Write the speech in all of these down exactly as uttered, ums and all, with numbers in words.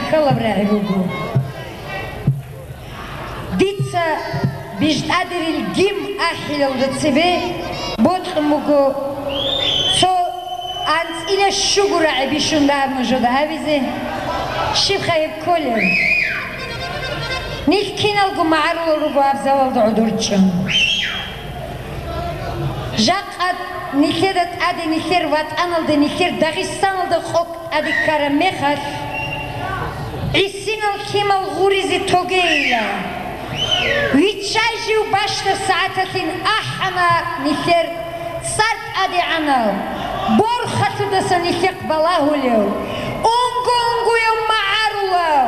кколеб рагӀи буго. Дица БижтӀадерил гимн ахӀилалда цебе бокьун буго цо анцӀила щуго рагӀи бищун дагьаб нужеда абизе. Щибха гьеб кколеб? Нилъ киналго магӀарулал руго аб залалда гӀодор чӀун. Жакъа нилъеда тӀаде, нилъер ватӀаналда, нилъер Дагъистаналда къо тӀаде ккараб мехалъ, гӀисинал лъимал гъуризе тогейила. Виччай жив бащдаб сагӀаталъин ахӀана нилъер цӀар тӀадегӀанав, борхалъудаса нилъехъ балагьулев, унго-унгояв магӀарулав,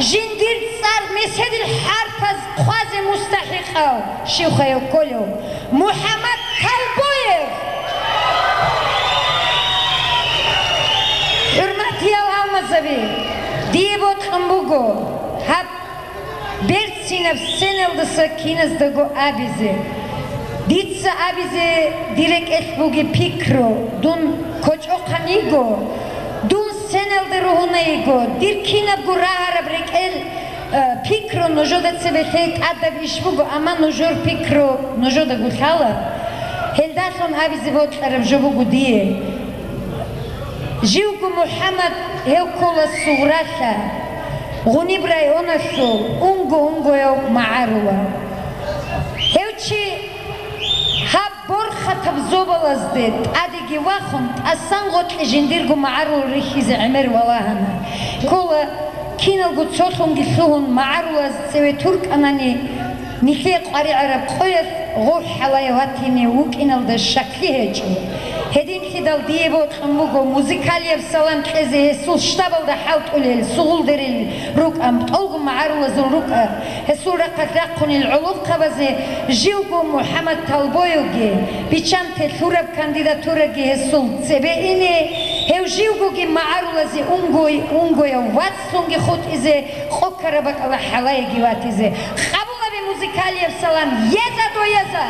жиндир цӀар меседил хӀарпаз хъвазе мустахӀикъав, щивха гьев кколев, МухӀаммад Талбоев! ХӀурматиял гьалмагъзаби, дие бокьун буго гьаб берцинаб сценалдаса киназдаго абизе. Дица абизе дир рекӀелъ бугеб пикру, дун кочӀохъан йиго, дун сценалда ругьунай йиго, дир кинабго рагьараб рекӀел Э, пикру нужеда цебе лъей тӀадаб иш буго, амма нужер пикру нужедаго лъала. Гьелдалъун абизе бокьараб жо буго дие. Живго МухӀаммад гьев ккола Сугъралъа, Гъуниб районалъул унго-унгояв магӀарула. Гьев чи гьаб борхатаб зобалазде тӀадеги вахун, тӀасан гъоркье жиндирго магӀарул рихьизе гӀемер валагьана. Ккола киналго цолъунги лъугьун магӀарулаз цеве туркӀанани, нилъее къваригӀараб къоялъ гъов хӀалае ватине вукӀиналда щаклъи гьечӀо. Гьединлъидал дие бокьун буго музыкалияб салам кьезе гьесул штабалда хӀалтӀулел Сугъулдерил рукӀа, МтӀолго магӀарулазул рукӀа. Гьесул рахъалъ рахъунел гӀолохъабазе живго МухӀаммад Талбоевги, биччанте лъураб кандидатураги гьесул цебе ине, гьев живгоги магӀарулазе унгой-, унгояв вацлъунги хутӀизе, къо ккараб бакӀалда хӀалаеги ватизе. Къабул гьабе музыкалияб салам, еза до еза!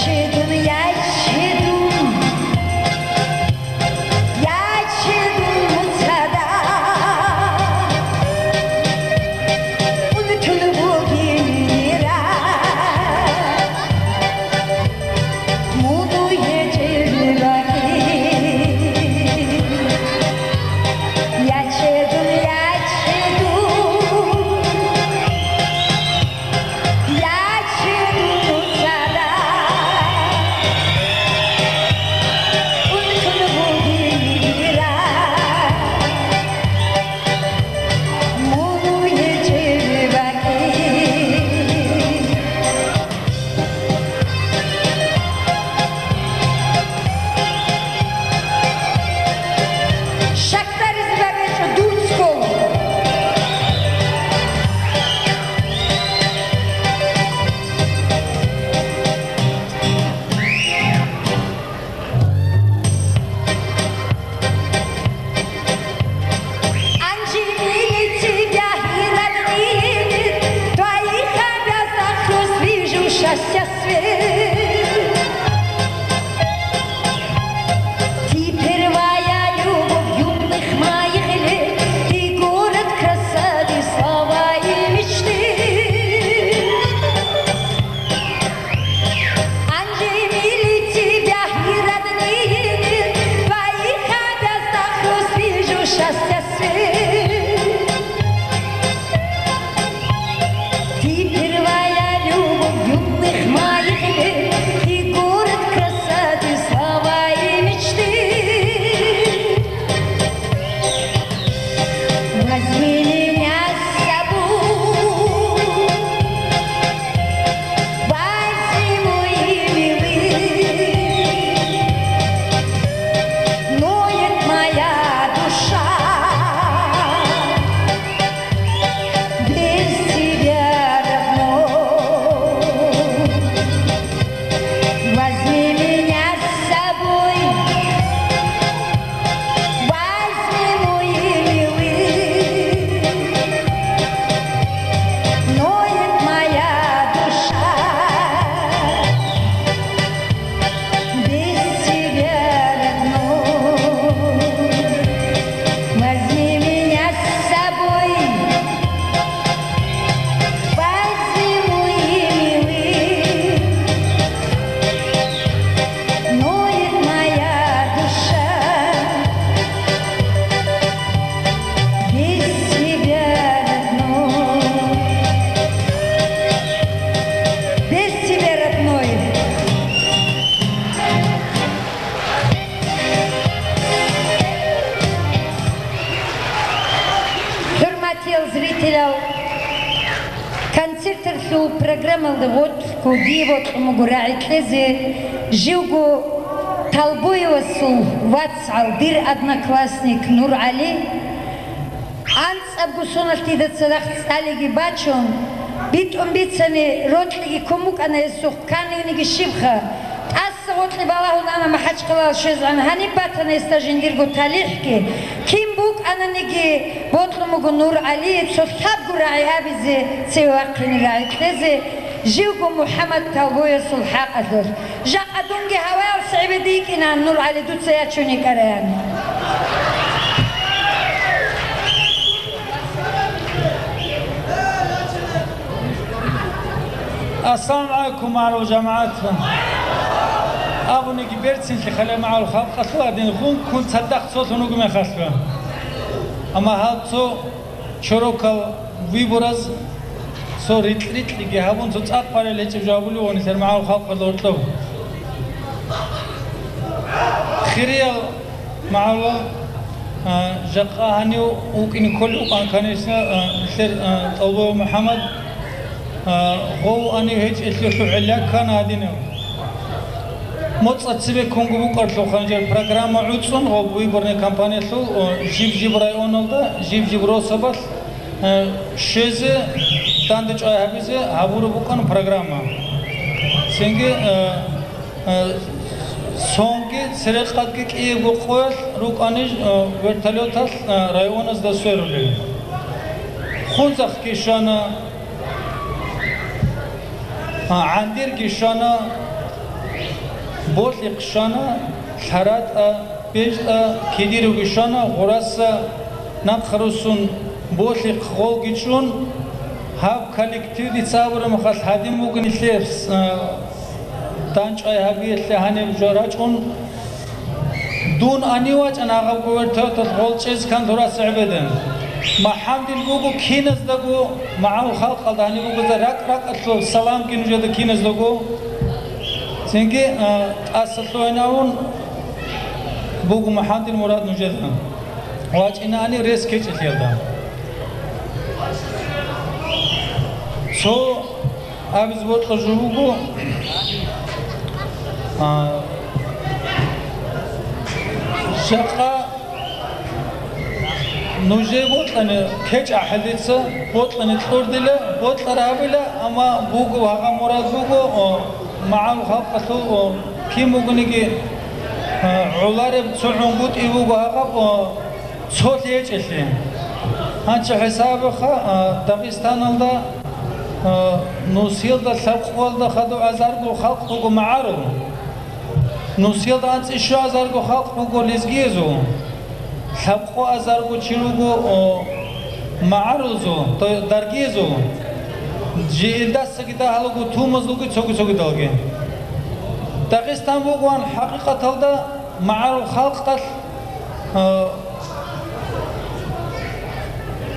Ячедун, ячедун, ячедун муцада, унтун бугинира, муну гьечӀеб бакӀи. Ячедун, ячедун. Шахтаризда бечӀо дуцго. Анжи милици бяхӀи раднини, твоих обязанностей вижу счастья свет. Теперь моя любовь юных моих лет, ты город красоты, слова и мечты. Анжи милици бяхӀи раднини, твоих обязанностей вижу счастья свет. Ты первая любовь юных моих лет, ты город красоты, слова и мечты. Возьми меня с собой, возьми, мой милый, ноет моя душа. Без тебя, родной, возьми меня с собой, возьми, мой милый, ноет моя душа. Без тебя, родной, возьми меня с собой, возьми, мой милый, ноет моя душа. Без тебя, родной, без тебя, родной. ХӀурматиял зрителял, концерталъул программалда гъоркьго дие бокьун буго рагӀи кьезе живго Талбоевасул вацгӀал, дир одноклассник НургӀали. АнцӀабго соналъ дида цадахъ цӀалиги бачун, битӀун бицани, рокьиги ккун букӀана гьесухъ, канивниги щибха. ТӀаса гъоркье балагьун ана МахӀачхъалаялде щвезегӀан, гьаниб батана гьесда жиндирго талихӀги. Кин букӀананиги, бокьун буго НургӀалие цо лъабго рагӀи абизе, цеве вахъине рагӀи кьезе, живго МухӀаммад Талбоевасул хӀакъалъулъ. Жакъа дунги гьаваялъ гӀебеде йикӀинан, НургӀали, дуца ячун йикӀараян. Ассаламу гӀалайкум, магӀарул жамагӀат! Абуниги берцинлъи хъале магӀарул халкъалъул гьадин, хун ккун цадахъ цолъун вуго мехалъ. Амма гьал цо чорокал выбораз цо рикь-рикьги гьабун, цо цӀакъ барел гьечӀеб жо гьабулев вугони нилъер магӀарул халкъалда гьоркьоб. Хириял магӀарулал, а, жакъа гьанив вукӀине кколев вукӀан, конечно, а, нилъер, а, Талбоев МухӀаммад, а, гъов вугӀанив гьечӀелъулъ гӀилла ккана гьадинав. МоцӀа цебе ккунго букӀарлъулха нижер программа гӀуцӀун, гъоб выборный кампаниялъул, о, жиб-жиб районалда, жиб-жиб росабалъ, э, щвезе, дандчӀвай гьабизе гьабураб букӀана программа. Цинги, э, э, сонги церекъадги кӀиябго къоялъ рукӀаниж, э, вертолеталъ, э, районазда сверулел. Хунзахъги щвана, а, ГӀандирги щвана, Болъихъ щвана, лъаратӀа, бежтӀа, кидируги щвана, гъураса нахъа руссун болъихъ гъолги чӀун, гьаб коллектив дица абураб мехалъ гьадин буго нилъер, а, дандчӀвай гьабиялъе гьаниб жо рачӀун. Дун гьанив вачӀана гьаб гувертолеталъ гъол чӀезе ккан гъураса гӀебедан. МахӀамдил буго киназдаго, магӀарул халкъалда гьаниб буго, ракӀ-ракӀалъул саламги нужеда киназдаго. Цинги, а, тӀаса лъугьинавун буго МахӀамдил Мурад нужеда. ВачӀинани рес кечӀелъиялда. Цо абиз бокьа жо буго, а, жакъа нужее бокьани кечӀ ахӀел дица, бокьани кьурдила, бокьарабила, амма буго, гьагъа мурад буго, о, магӀарул халкъалъул, о, кин бугониги, а, гӀолареб цо гӀунгутӀи буго гьагъаб, о, цолъи гьечӀелъи. Гьанчи хӀисабаха, а, Дагъистаналда, а, нусиялда лъабкъоялда хадув азарго халкъ буго магӀарул. Нусиялда анцӀила щуазарго халкъ буго лезгиязул, лъабкъоазарго чи руго, о, магӀарулзул, то даргиязул, жиилдасаги дагьалаго тумазулги цоги-цогидалги. Дагъистан бугоан хӀакъикъаталда магӀарул халкъалъ, а,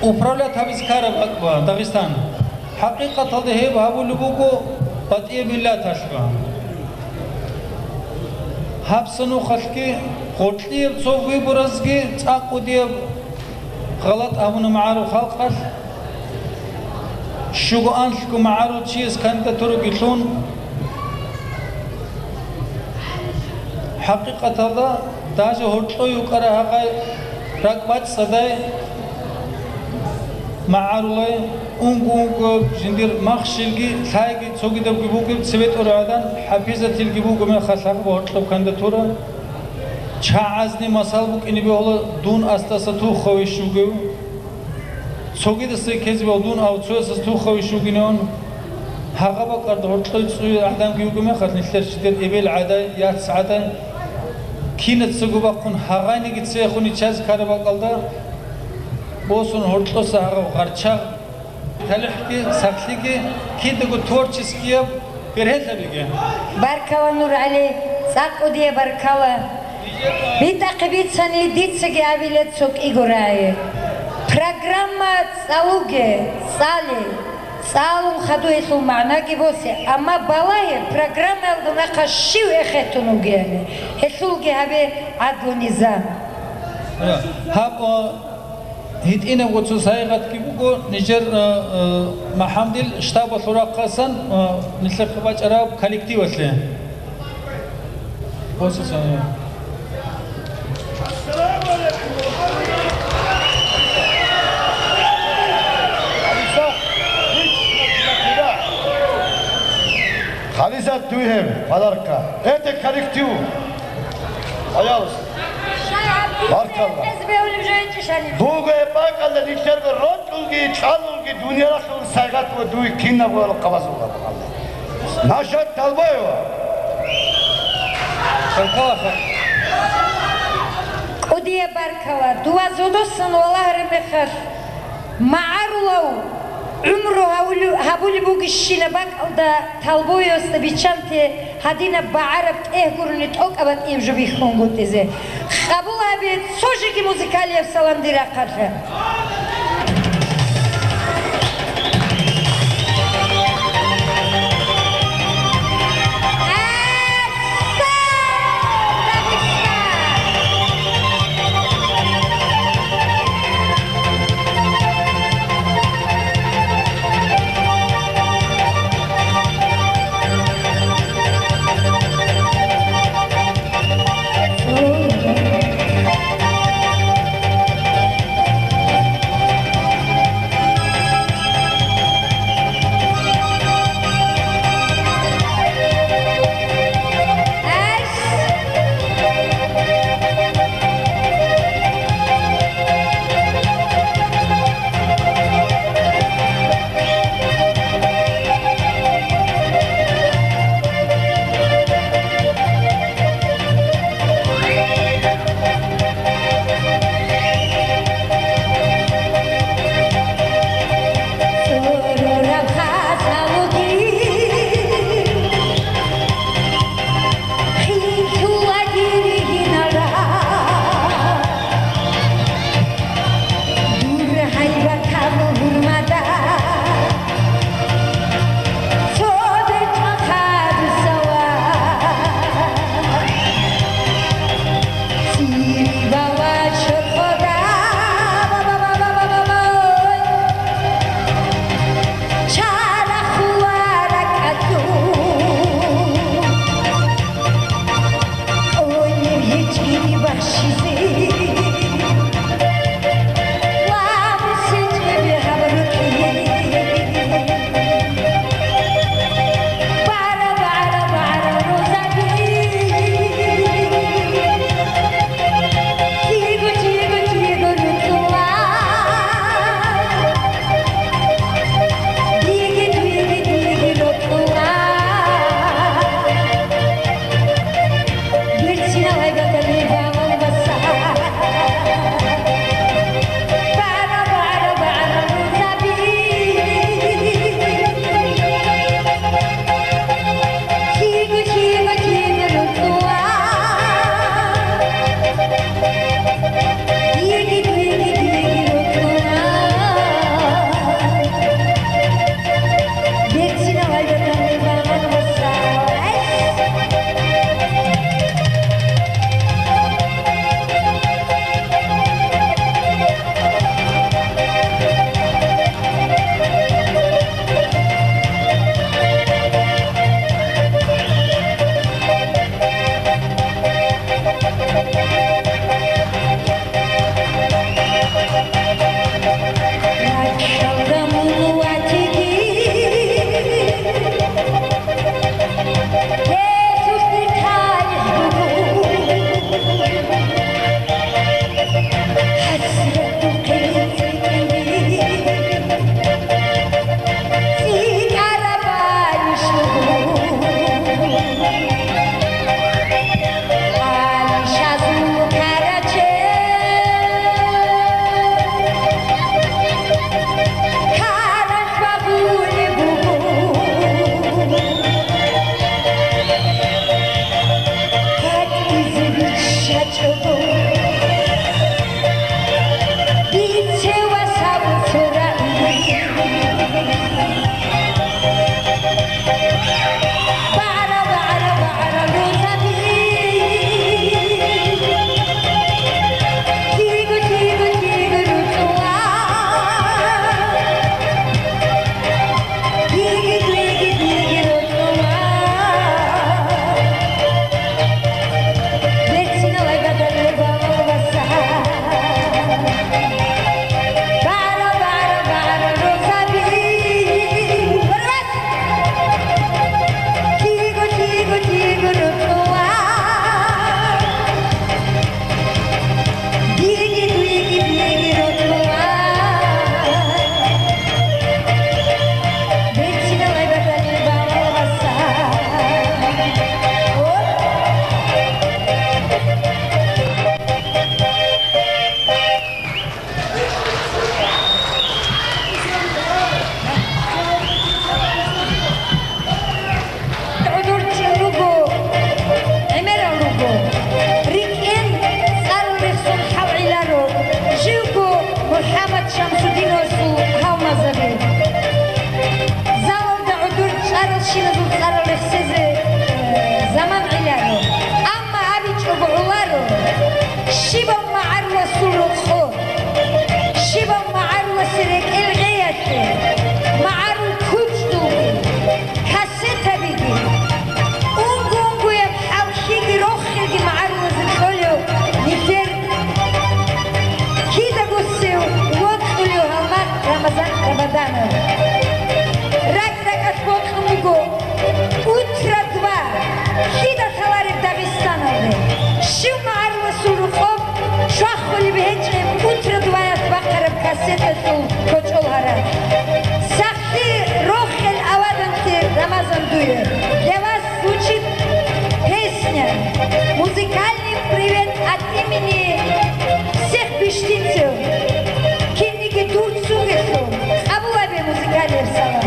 управлять гьабизе ккараб бакӀ ба Дагъистан. ХӀакъикъаталда гьеб гьабулеб буго батӀияб миллаталъ ба. Гьаб санухъалъги гъоркьияб цо выборазги цӀакъ кӀудияб гъалатӀ гьабуна магӀарул халкъалъ. Щуго анлъго магӀарул чияс кандидатураги лъун, хӀакъикъаталда, даже гьоркьой вукӀарай гьагъай ракӀбацӀцӀадай магӀарулай, унго-унго жиндир махщелги, лъайги, цогидабги бугеб цебетӀ гӀадан, хӀапизатилги буго мехалъ гьагъаб гьоркьоб кандидатура. ЧагӀазни масал букӀине бегьула, дун асдаса тухавищ вугев. Цогидасда ккезе бегьула, дун авцоясас тухавищ вугиневан. Гьагъа бакӀарда гьоркьой цӀуе гӀадамги вуго мехалъ, нилъер чидер эбел гӀадай, яц гӀадай. Кинацаго бахъун гьагъайниги цехун иччазе ккараб бакӀалда босун гьоркьоса гьагъав гъарчагъ, талихӀги, сахлъиги, кидаго творческияб бергьелъабиги. Баркала, НургӀали, цӀакъ кӀудияб баркала. БитӀахъе бицани, дицаги абила цо кӀиго рагӀи. Программа цӀалуге, цӀале, цӀалун хадур гьелъул магӀнаги босе, амма балагье, программаялда нахъа щив эхетун вугевали, гьелъулги гьабе гӀадлу-низам. Гьаб, о, ГьитӀинабго цо сайгъатги буго, нижер, э, э, МахӀамдил штабалъул рахъасан, э, нилъехъе бачӀараб коллективалъе. Босиса. Халисат, дуй гьеб подарка. Это коллектив. Пожалуйста. Баркалла. Буго гьеб бакӀалда нилъерго рокьулги, чӀалулги, дунялалъул сайгъат ва дуй кинабго къабазулла. Нашат Талбоева. КӀудияб баркала, дова зодосан валагьараб мехалъ, магӀарулав гӀумру гьавули-, гьабулеб бугебщинаб бакӀалда Талбоевасда биччанте гьадинаб багӀараб тӀегь гурони тӀокӀаб батӀияб жо бихьунгутӀизе. Къабул гьабе цо жеги музыкалияб салам дир рахъалъе. Для вас звучит песня, музыкальный привет от имени всех пиштинцев. Кинниги дур цугелъул, къабул гьабе музыкальный салам.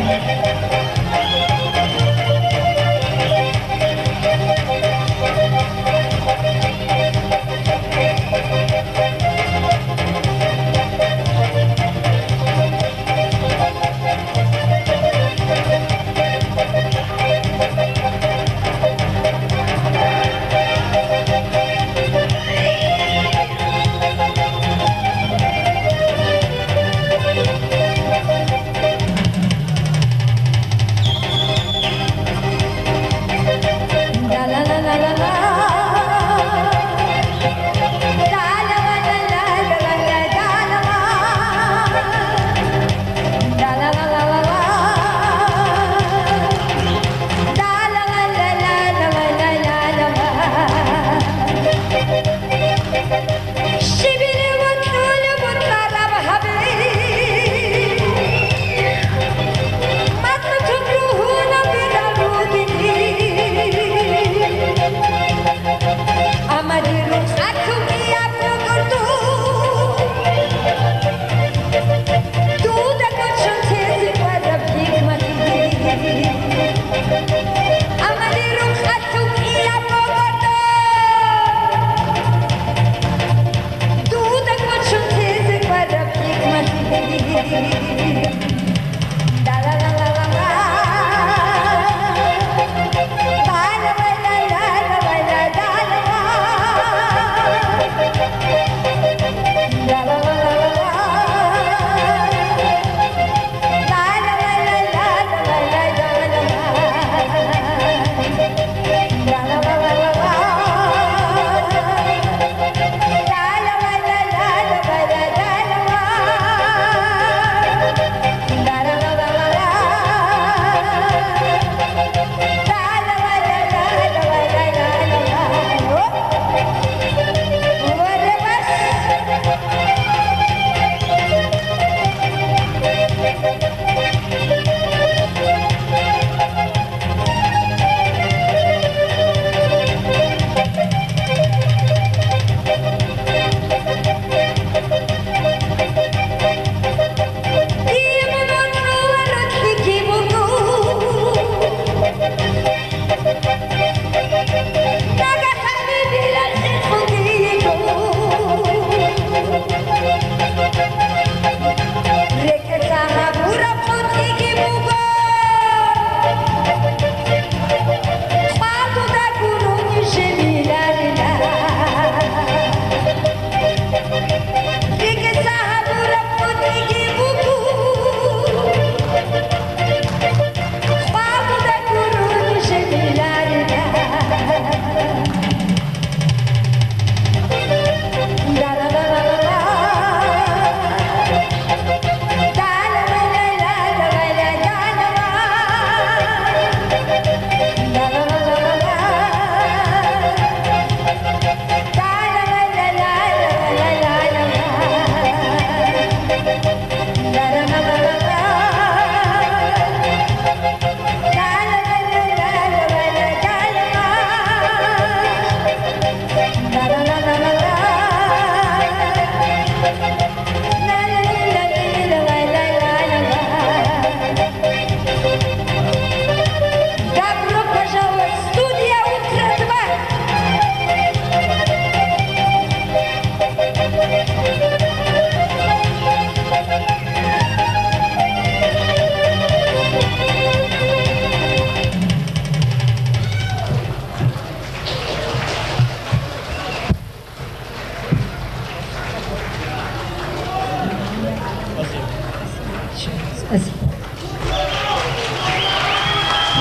Добро пожаловать, студия «Утро-два»!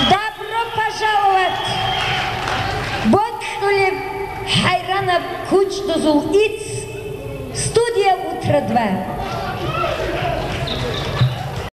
Добро пожаловать! Бокьулеб хӀайранаб кучӀдузул ицц, студия «Утро-два».